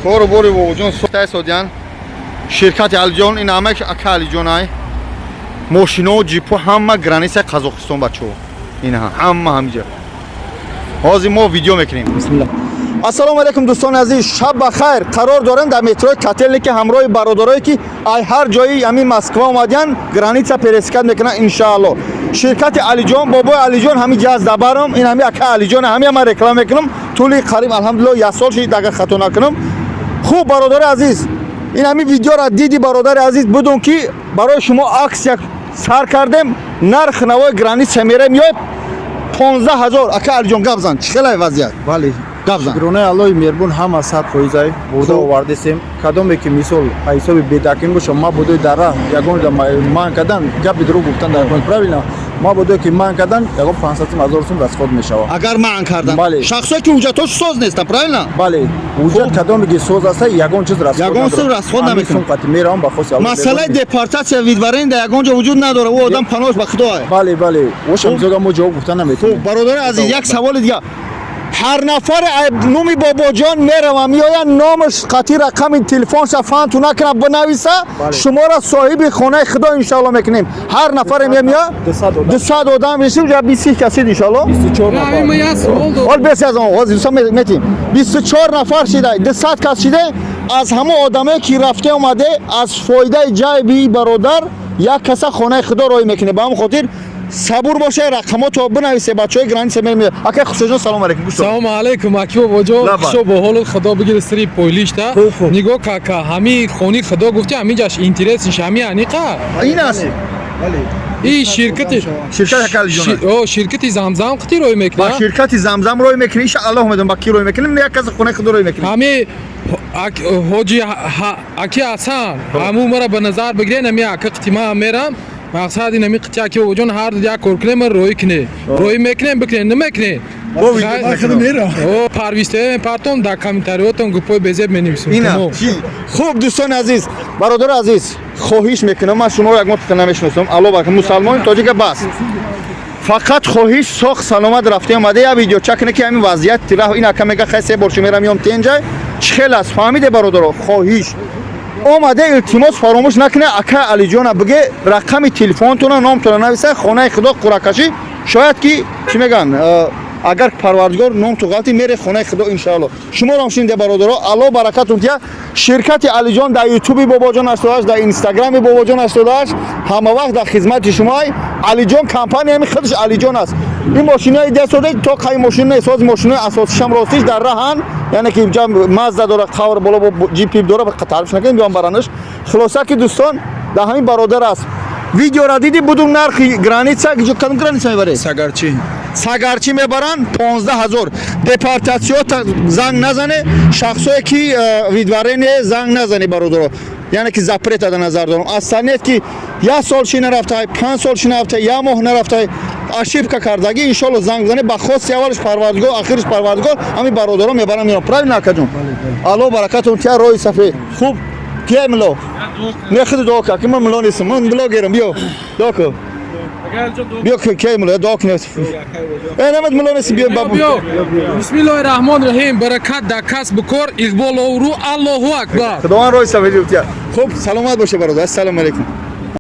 Кору бори Бобоҷон сохтаи содиян. Ширкати Алиҷон, ин ҳама ака Алиҷон ай. Мошино, ҷипо ҳама граница Қазоқистон, бачаҳо. Ин ҳама ҳамиҷа. Ҳозир мо видео мекунем. Бисмиллаҳ. Ассалому алайкум, дӯстони азиз, шаб ба хайр. Қарор дорем дар метрои Котельники ҳамроҳи бародарое, ки ай ҳар ҷои ҳамин Москва омадиян, граница пересекать мекунанд, иншаалло. Ширкати Алиҷон, бобои Алиҷон ҳамин ҷа аз дабарам, ин ҳами ака Алиҷон, ҳами ман реклама мекунам. Тӯли қариб, алҳамдулилло, як сол шид, агар хато накунам. Хуб, бародари азиз, ин ҳамин видеоро диди, бародари азиз, будун ки барои шумо акция сар кардем, нарх навои граница мерем ё 15 ҳазор. Ака Алиҷон, гап зан, чӣ хелай вазъият? Бале. Гап зан. Шукронаи Аллоҳи меҳрубон, ҳама 100%-ай бурда овардесем. Кадоме ки, мисол, ҳисоби бедакин боша, мабодои дар раҳ ягон манъ кардан, гапи дурӯғ гуфтан дар кон, правильно, мабодое ки манъ кардан, ягон 500 сум, 1000 сум расход мешавад. Агар манъ кардан. Бале. Шахсое ки ҳуҷҷатҳош соз нестанд, правильно? Бале, ҳуҷҷат кадоме ки соз аста, ягон чиз расход Ягон надорад. чиз расход Ҳамин намекунад. сум қати меравам ба хоси Аллоҳ Масъалаи меҳрубон. депортация, выдворение дар ягон ҷо вуҷуд надорад, ӯ одам паноҳш ба Худо. Бале, оша мисолга мо ҷавоб гуфтан наметавонем. Хуб, бародари азиз, як саволи дигар. Ҳар нафаре ай номи Бобоҷон мерава, меояд, номаш қати рақами телефонша фанту накунад, бинависа, шуморо соҳиби хонаи Худо, иншоалло, мекунем. Ҳар нафаре меояд, 200 одам. 200 одам мешим, ҷа 20 касид, иншоалло. 24 нафар. Ҳол беси аз он ҳозир метим. 24 нафар шида, 200 кас шида, аз ҳамон одамое ки рафте омаде, аз фоидаи ҷайби бародар як каса хонаи Худо роҳӣ мекунем. Ба ҳамон хотир сабур боше, рақамото бинависе, бачаҳои граница мемея. Акай Хусейнҷон, салом алейкум, гӯш. Салому алейкум, аки Бобоҷон. Лаба. Хушо бо ҳолу, Худо бигири сири пойлишта. Хуб, хуб. Нигоҳ, кака, ҳами хони Худо гуфти, ҳамиҷаш интересиш ҳами аниқа. Ин аст. И ширкати Ширкати ака Алиҷон. О, ширкати Замзам қити рой Ба мекунад. ширкати Замзам рой мекунем, иншааллоҳ. Медонам, ба ки рой мекунем, як каса хонаи Худо рой мекунем. Ҳами ҳоҷи аки Ҳасан, ҳаму мара ба назар бигирен, ҳами ака қити ман мерам. Мақсад ин ҳами қити аки Бобоҷон ҳар як кор кунем, рой куне. Рой мекунем, бикунем, намекунем. О, парвисте партон, дар комментариотон гупои безеб менависем. Ина. Тамом. Хуб, дӯстони азиз, бародари азиз, хоҳиш мекунам, ман шуморо ягон тика намешиносам, алло баракат, мусалмони тоҷика, бас фақат хоҳиш, соқ саломат рафте омада, я видеоча куне, ки ҳамин вазъият раҳ ин ака мега, хай, се бор шо мерам, ём тенҷай, чӣ хел аст, фаҳмиде, бародаро? Хоҳиш омаде, илтимос, фаромӯш накуне, ака Алиҷона биге, рақами телефонтона, номтона нависа, хонаи Худо қуръакашӣ шояд ки чӣ мегӯянд, агар Парвардигор номту ғалти мере хонаи Худо, иншаалло. Шуморо шинде, бародаро, Алло баракатун тия. Ширкати Алиҷон дар Ютуби Бобоҷон 88, дар Инстаграми Бобоҷон 88 ҳама вақт дар хизмати шумоай. Алиҷон компания ҳами худаш Алиҷон аст. Ин мошинаи десоде то қай мошина соз, мошинаи асосишам ростиш дар раҳан, яъне ки инҷа Мазда дора, қавр боло ҷипип дора, таъриф накунем, биём баранаш. Хулоса ки, дӯстон, дар ҳамин бародар аст. Видеора диди, будум нархи граница, кадом граница мебаред? Сагарчи. Сагарчӣ мебаранд, 15 ҳазор. Депортатсиёта занг назане, шахсое ки выдворение, занг назане, бародаро, яъне ки запрета дар назар дорам. Асланият ки як сол ши нарафтай, 5 сол ши нарафтай, як моҳ нарафтай, ошибка кардагӣ, иншолло, занг зане, ба хости аввалш Парвардигор, ахирш Парвардигор, ҳамин бародаро мебарам, меорам. Правильно, акаҷон? Алло баракатон тия, роҳи сафед. Хуб, кия мило не худи дуо кар, ки ман мило нестам, ман блогерам. Биё, дуо кун, биё, кия мило дуо кун. Э, намад мило нестам, биё. Биё, биё. Бисмиллоҳи раҳмони раҳим. Баракат дар касбу кор, иқбол, обрӯ. Аллоҳу акбар. Худованд роҳи сафед тия. Хуб, саломат боше, бародар. Ассалому алайкум.